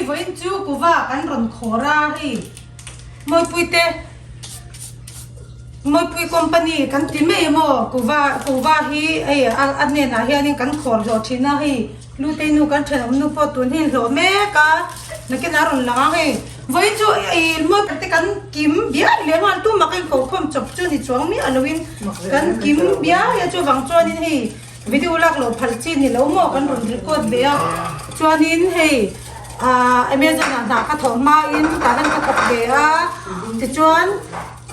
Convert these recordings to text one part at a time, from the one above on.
Hei vawiin chu kuva kan rawn khawr a hei Mawipui te Mawipui company kan ti mai emaw kuva kuva hi hei a a hnenah hianin kan khawr hlawh thin a hei Lutei nu kan thenawm nu pawh tun hi hlawh mek a nakinah a rawn lang a hei vawiin chu ih Mawipui te kan kim biai leh nghal tumah ka inkokhawm chawp chu ni chuang miah loin kan kim biai a chuvang chuanin hei. Video lak loh phal chi ni lo maw kan rawn record ve a chuanin hei ah Amazon ah hna ka thawh hmain tah hian ka thawk ve a tichuan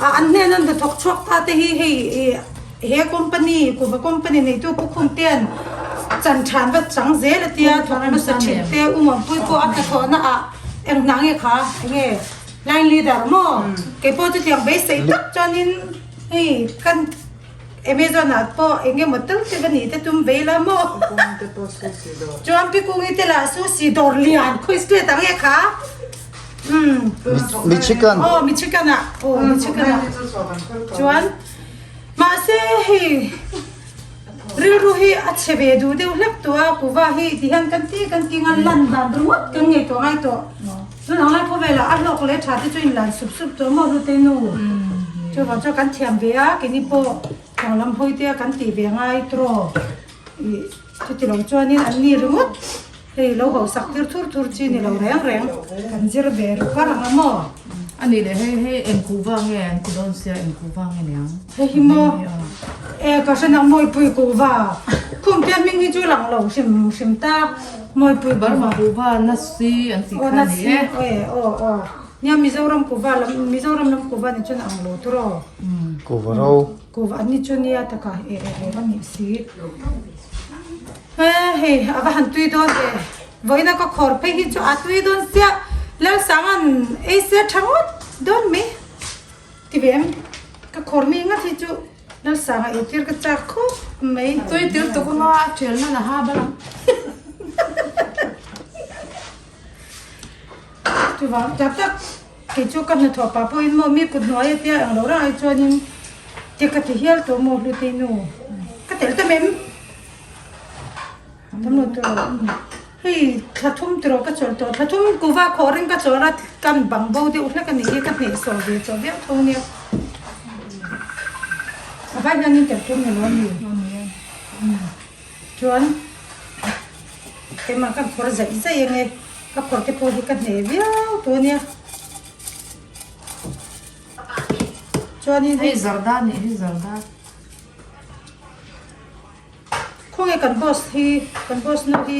ah an hnena hna thawk chhuak ta te hi hei ih he company kuhva company neitu Pu Khumtean chan than va chang zel a tia thawk hmasa thin te U Muanpui pawh a hnathawhna ah eng hna nge kha enge line leader maw keipawh chutiang beisei tak chuanin hei kan. Amazon ah pawh eng emaw tal te va nih te tum vei la maw? Chuan pi kungi te lah sushi dawr lian khawi straight ang e kha umm Michigan aw Michigan ah aw Michigan ah chuan mahse hei rilru hi a chhe ve duh deuh hlek tawh a kuva hi ti hian kan ti kan ti ngan lan dan ringawt kan ngei tawh ngai tawh Tun ang lai khawvelah a hlawk leh tha te chu in lan sup sup tawh maw hlutei nu? Chuvang chuan kan thiam ve a, keini pawh thawng lam hawi te a kan tih ve ngai tawh ih chuti lo chuanin an ni ringawt hei lo hausak tir thur thur chi ni lo reng reng kan zir ve ruk kar ang a maw? A nih leh hei hei eng kuh vang nge an ti dawn sia eng kuh vang nge niang? Hei hi maw e ka hre nang mawipui kuh va khum te hming hi chu lang lo hrim hrim ta. Mawipui Burma kuhva nasi an tih kha a ni e. Aw aw nia Mizoram kuhva lam Mizoram lam kuhva ni chuan a ang lo tur aw. Kuhva ro. Kuhva an ni chu nia taka e e e a nih si. E hei a va han tui dawn ve. Vawiina ka khawr phei hi chu a tui dawn sia Lalsanga'n ei se tha ngawt dawn mai ti ve em ka khawr mi ngat hi chu. Lalsanga ei tir ka chak khawp mai. Tui tir tuk anga a thial nan a ha bal ang. Chuvang tak tak kei chu ka hnathawh pah pawhin maw mi kut hnuai a tia eng lo rang ai chuanin ti ka ti hial tawh maw Hlutei nu ka telh ta mem. Tam lo tur hei thla thum tiraw ka chawlh tawh thla thum kuva khawh ring ka chawlh a kan bang bo deuh hlek a nih hi ka hnehsawh ve chawh viau tho nia a vai hian in tel tum ni lo a ni chuan keimah kan khawr zaih zaih ang e ka khawr te pawh hi ka hneh viau tawh nia chuanin hei zarda nih hi zarda. Khawnge kan boss hi kan boss nu hi.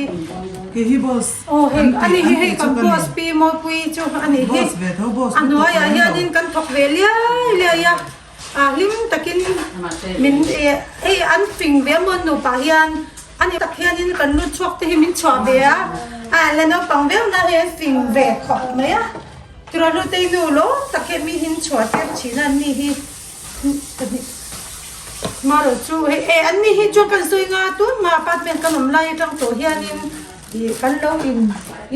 Kei hi boss. Aw hei ani hi hei kan boss pi Mawpuii chu ani hi. Boss ve tho boss A hnuaiah hianin kan thawk ve liai liai a a hlim takin min hei an fing ve maw nupa hian ani tak hianin kan lut chhuak te hi min chhuah ve a a la naupang viau na hei an fing ve khawp mai a tura hlutei nu lawm tak hian mi hin chhuah tir thin a an ni hi. Marawh chu hei e an ni hi chuan kan sawi nga tun hma apartment kan awm lai atang tawh hianin ih kan lo in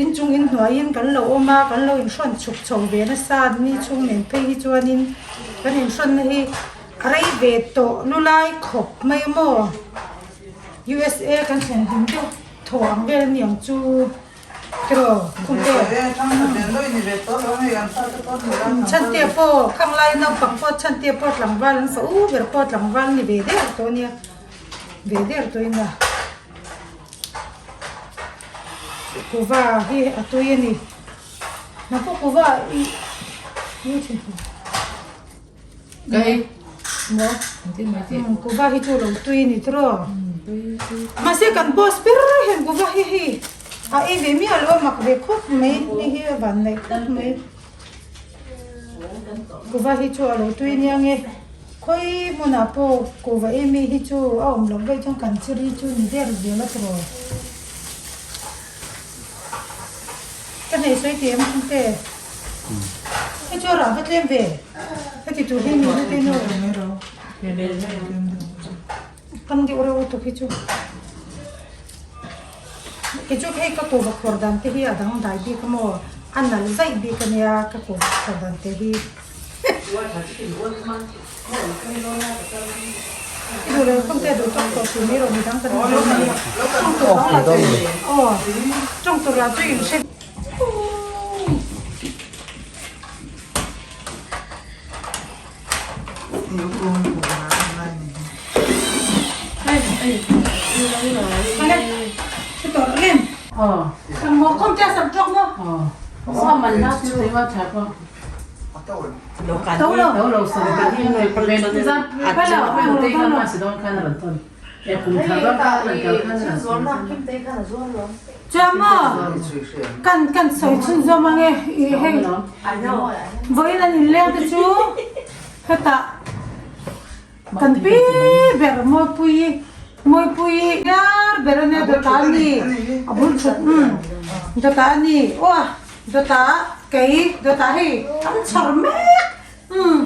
inchung inhnuaiin kan lo awm a kan lo inhrawn chhuk chho ve nasa an ni chhung nen phei hi chuanin kan inhrawnna hi a rei ve tawh lu lai khawp mai a maw U_S_A kan thlen hlim deuh thaw ang vel a ni ang chu. Chhantea pawh khang lai naupang pawh chhantea pawh tlangval an fa u ber pawh tlangval ni ve der tawh ania ve der tawh in a kuhva hi a tui a ni nang pawh kuhva i Kuhva hi chu lo tui a ni tawh mahse kan boss ber hian kuhva hi hei a ei ve miah lo a mak ve khawp mai hei hi a van naih khawp mai kuhva hi chu a lo tui nia nge khawi hmunah pawh kuhva ei mi hi chu a awm loh vaih chuan kan chiri chu ni der zel a tawh ka hne sawi tih em ang te. Hei chu a rah va tlem ve. Heti tur hi ni lut in aw. Tam deuh reuh lutuk hi chu. Kei chu hei ka kuhva khawr dan te hi a dang dai bik a maw? A nalh zaih bik a nia ka kuhva khawr dan te hi. I duh lo khawm te a duh tawk tawh tur mai rawh midang kan awm a nia. Tawng tur lah chu aw tawng tur lah chu in hre. Maw khawm te a sam tawk maw? To lo. Chuan maw kan kan sawi chhun zawm ange i hei vawiin an inleng te chu hetah Kan pi ber Mawipuii Mawipuii iar ber ania dawtah a ni a bul thut umm dawtah a ni aw dawtah kei dawtah hei an chhawr mek umm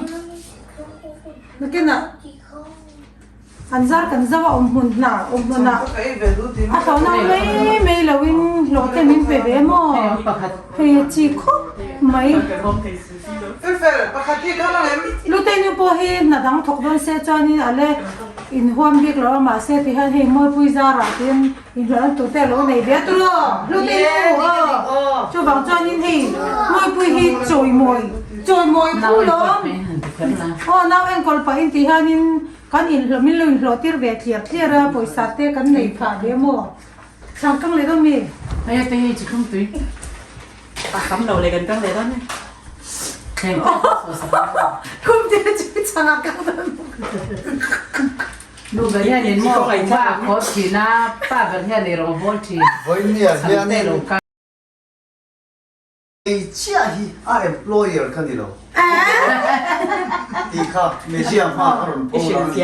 nakinah an zar kan zo a awm hmun hna awm hmunah a hlauhna mai mai loin hlawh te min pe ve maw hei a chi khawp mai. Lutei nu pawh hi hna dang thawk dawn se chuanin a le inhuam bik lo a mahse tihian hei Mawipui zarah tiin inhlawhna tur te a lo nei ve a tawh Lutei nu aw chuvang chuanin hei Mawipui hi chawimawi chawimawi phu lawm aw nau enkawl pahin tihianin kan inhlawh min lo inhlawh tir ve tliar tliar a pawisa te kan nei phah ve maw changkang leh dawn mi. Hei te hi chikhlum tui. A tam lo leh kan kal leh dawn e. Khum te chu chang a kal dawn. Nu ber hian in maw pa a khaw thin a, pa ber hian ei rawng a bawl thin. Vawinia hian kei chiah hi a employer ka ni lo tih kha Mejia hma a rawn pho lang a ni e.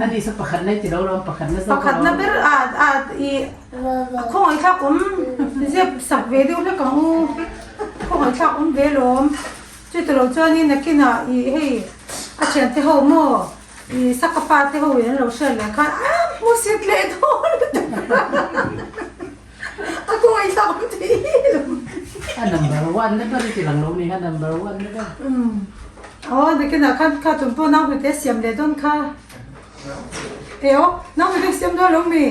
Ani sa pakhatna i ti lo lawm, pakhatna zawk a lawm. Pakhatna ber a i A khawngaihthlak awm zep sak ve deuh hlek ang u, khawngaihthlak awm ve lawm. Chuti lo chuanin nakinah ih hei a thiante ho maw ih saka pa te ho in an lo hriat leh khan a hmusit leh dawn lutuk a khawngaihthlak awm thei lo. A number one na ber i ti lang lo ni kha number one na ber. Aw nakinah khan kha tum pawh nau hnute siam leh dawn kha. Eo, nau hnute siam dawn lo mi?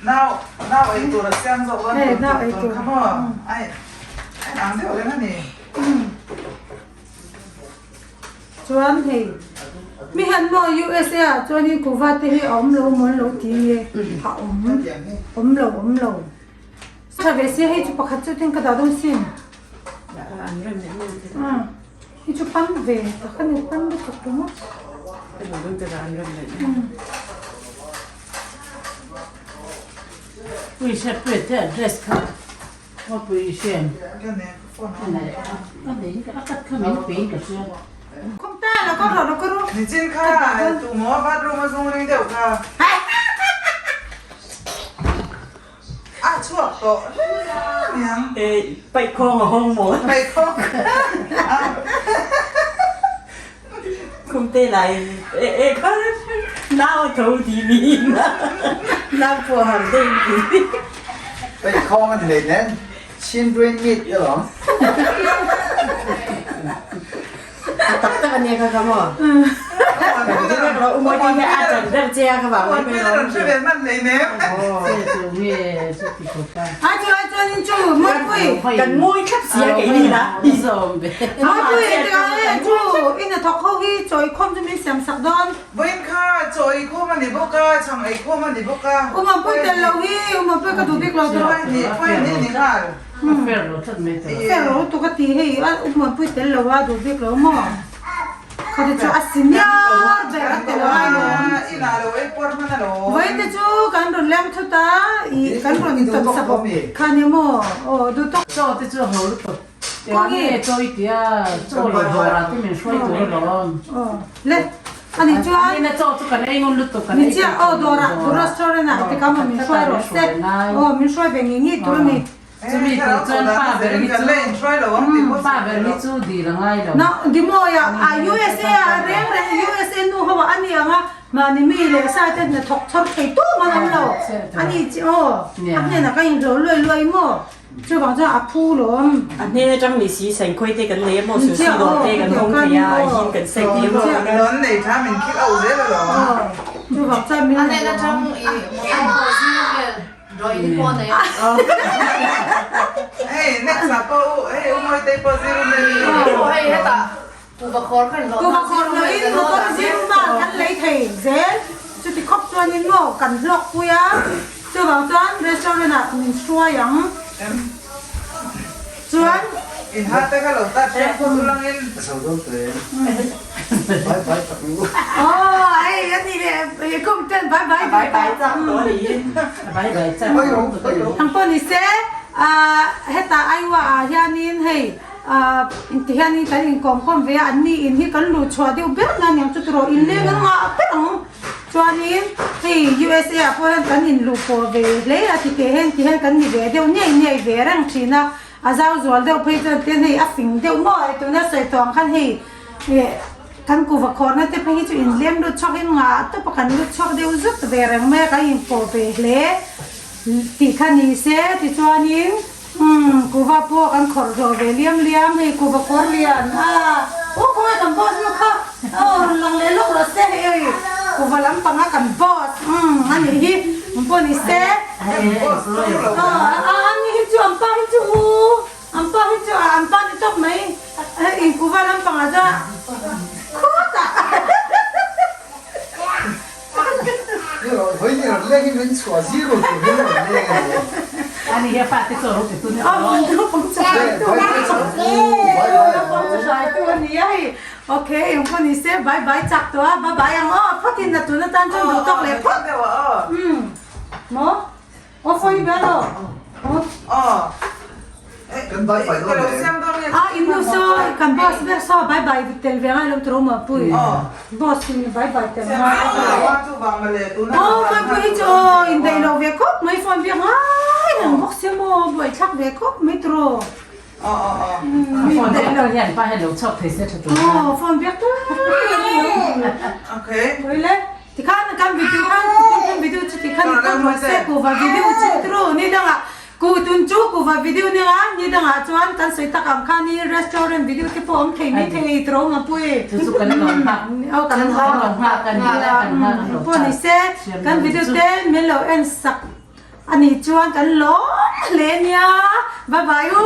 Nau nau ei tur a siam zawk dawn Hey, nau ei tur. kha maw ai ai ang deuh reng a ni. Chuan hei mi hian maw USA ah chuanin kuhva te hi a awm lo maw an lo ti nge a awm awm lo awm lo tha ve sia hei chu pakhat chu tin ka dah dawn sin Hi chu pan ve tak a ni, pan lutuk ringawt. Pui hre pui te address kha maw pui hriam a kat kha min pe in ka hria. Khum ta lo ka rawh lo ka ru. Nichin kha tu maw bathroom a zung ring deuh kha. A chhuak tawh hle aniang. Paih khawng a hawng maw? Paih khawng a. Khum te lai e e kha nau a tho ti mi nau pua har deuh ti. Paih khawng an hlei nen children meat alawm. A tak tak ania kha kha maw? Umawi te hi a chan ber che a kha vang mai mai Rawn hre ve hman hlei nem. Ai chu ai chuan in chu Mawipui. Kan ngawi thlap sia kei ni la. Mawipui e chu in a thawk ho hi chaw eikhawm chu min siam sak dawn. Vawiin kha chaw eikhawm a ni bawk a, chhang eikhawm a ni bawk a. Umampui tel lo hi Umampui ka duh bik lo tur. Phuai ni ni nghal. A fair lo tlat mai tawh. Fair lo lutuk a ti hei a upmuanpui tel lo a duh bik lo maw? Khati chu a si miar ber a tel ngai lo. Inah lo ei puar hman a lo. Vawiin te chu kan rawn leng thut a ih kan rawn tawp sa bawk kha nia maw aw duh tawk. Chaw te chu a ho lutuk. Eng nge chaw i tia chaw lo dawrah te min hruai tur alawm. Aw le ani chuan. Anina chaw chu kan ei ngun lutuk kan ei Ni chiah aw dawrah restaurant ah te kha maw min hruai rawh se aw min hruai ve ngei ngei tur a ni. Chumi tur chuan pa ber hi chu pa ber hi chu dil a ngai lo. Na Dimoia a USA a reng reng USA nu ho a ni ang a mahni mi leh sa te hna thawk chhawr thei tum an awm lo a ni chi aw a hnenah ka inhlawh luai luai maw chuvang chuan a phu lawm. A hnen atang ni si saingkhawi te kan nei a maw sushi dawr te kan hawng thei a hin kan sek thei a maw. Lawn nei tha min khil auh zel alawm. Chuvang chuan min A hnen atang i Hei next ah pawh u hei u Mawitei pawh zero nei Hei hetah kuhva khawr kha in Kuhva khawr loin motor zir ma kan lei thei zel chuti. khawp chuanin maw kan hlawk pui a, chuvang chuan restaurant ah min hruai ang. Chuan. In ha te kha lo ta hriat phawt ulangin. Ka zo dawn tawh em? Bye bye tak u. Aw hei a ni leh kum ten bye bye Bye bye chak tawh a ni. Bye bye chak. Bye ro bye ro. Ang pawh ni se hetah Iowa ah hianin hei ti hianin kan inkawm khawm ve a an ni in hi kan luh chhuah deuh ber na aniang chu tiraw inleng an ngah ber ang. Chuanin hei USA ah pawh hian kan inluh pawh ve hle a ti teh hian ti hian kan ni ve deuh niai niai ve reng thin a, a zau zual deuh phei chuan tian hei a fing deuh maw e tuna sawi tawh ang khan hei eh kan kuva khawrna te phei hi chu inlem lut chhuak in ngah tawp a kan lut chhuak deuh zut ve reng mai a kan inpawh ve hle tih kha ni se tichuanin Umm kuva pawh kan khawrh hlawh ve liam liam hei kuva khawr lian a aw khawnge kan boss nu kha aw rawn lang leh lawk rawh se hei oi kuva lampanga kan boss umm a nih hi ang pawh ni se aw a ani hi chu an pa hi chu u an pa hi chu an pa ni tawp mai hei in kuva lampangah chuan khutah. Ok eng pawh ni se bye bye chak tawh a bye bye ang aw phawt in a tun atan chuan duh tawk leh phawt maw aw phone i bia lo aw A in nu saw kan boss ber saw bye bye tel ve ngai lo tawh maw pui boss in bye bye tel ngai aw mai pui hi chu aw in daih lo ve khawp mai phone biak ngai reng bawk sia maw buai thlak ve khawp mai tawh aw phone biak tur Tikhan kan video khan kan video chu tikhan kan ruah se kuva video chu tru ni dangah ku tun chu kuva video ni a ni dangah chuan kan sawi tak ang khan i restaurant video te pawh awm thei mai thei tro nga pui chu chu kan lo nghak aw kan lo nghak a ni kan nghak lo pawh ni se kan video te min lo en sak ani chuan kan lawm hle nia bye bye u.